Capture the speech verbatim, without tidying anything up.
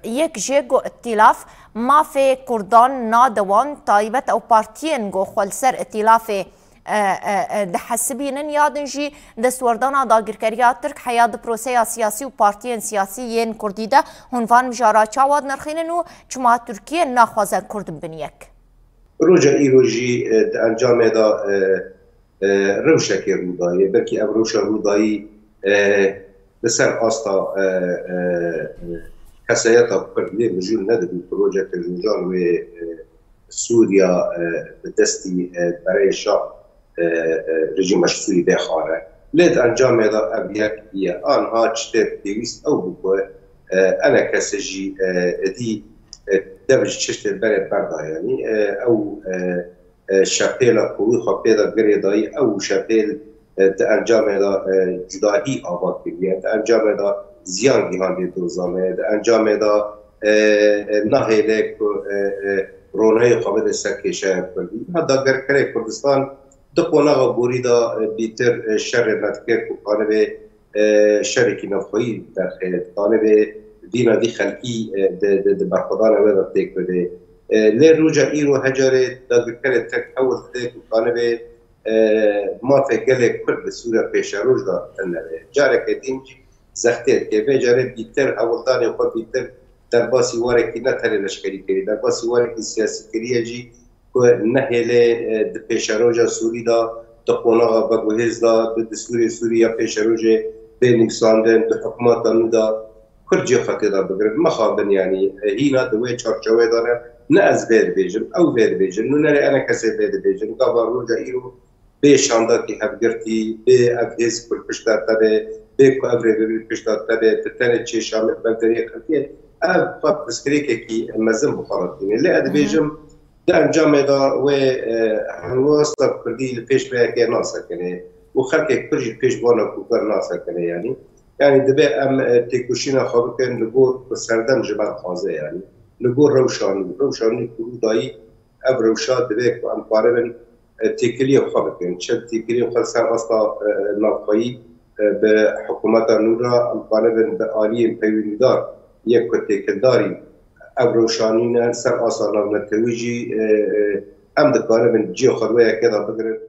Yek jê ku îtîlaf mafê Kurdan nade wan, taybet ew partiyên ku xwe li ser îtîlafê, e, e, e, dihesibînin, ya din jî destwerdana dagirkeriya Tirk heya di proseya siyasî û partiyên siyasî yên Kurdî de. Hûn van mijara çawa dinirxînin û çima Tirkiye naxwaze Kurd bibin yek? Roja îro jî, e, di encamê de, e, e, rewşekê rû dayê. Belkî ev rewşa rû dayî, e, li ser asta, e, e, e, kesayeta Kurd lê mijûl nedibû ku rojeke rojan wê, e, Sûriya, e, bi destî, e, bereyê Şam, e, e, rejîma ji Sûrî bêxare. Lê di encamê de ev yek bûye. Anha çi tê pêwîst ew bû ku, e, enekese jî, e, êdî, e, dev ji çiştê berê berda, yanî, e, ew, e, e, şepêla ku wî xwe pê de girêdayî, ew şepêl, e, di encamê de, e, cudahî ava kiriye, di encamê de ziyan gihandiye doza me, di encamê de, e, e, nahêle ku, e, e, ronayê xwe bide ser kêşeya Kurdî. Ha, dagirkerê Kurdistan di qonaxa borî de, e, bîtir, e, şerê me dike ku kanibê, e, şerekî navxweyî derxe, kanibê vîna vî xelkî, e, di, di, di berxwedana wê de têk bide. E, lê roja îro hecarê dagirkerê Tirk hewl dide ku kanibê, e, mafê gelê Kurd li Sûriya pêşeroj de tune be. Careke din jî zextê dike. Vê carê bîtir hewldanê xwe bîtir derbasî warekî ne tenê leşkerî kirî, derbasî warekî siyasî kiriye jî ku nehêlê, e, di pêşeroja Sûrî de, di qonaxa veguhêz de, di destûrê Sûrî ya pêşerojê bê nivîsandin, di hikûmeta nû de Kurd cihê xwe tê de bigirin. Mixabin, yanî, e, hîna di wê çarçewê de ne, ne ez vê dibêjim, ew vê dibêjin, nûnerê enekesê vê dibêjin. Gava roja îro bê şandakî hevgirtî, bê ev hêz ku li pişta te be, bê ku ev rêvebirî li pişta te be, tu tenê çêşamê bevderiyê xelkê, ev xwe pirsgirêkekî mezin bi xwe re dibîne. Lê ez dibêjim, di encamê de wê, e, helwesta Kurdî li pêş vê yekê nasekine û xelkê Kurd jî pêş vana kokan nasekine, yanî. Yanî divê em, e, têkoşîna xwe bikin li gor ku serdem ji me dixwaze, yanî. Li gor rewşa nû, rewşa nû ku rû dayî, ev rewşa divê ku em karibin, e, têkiliyên xwe bikin. Çi têkiliyên xwe li ser asta, e, navxweyî, e, bi hikûmeta nû re em karibin bi aliyên peywendîdar yek ku têkildarî ev rewşa nû ne, li ser asta navnetewî jî, e, e, em dikaribin cihê xwe di wê yekê de bigirin.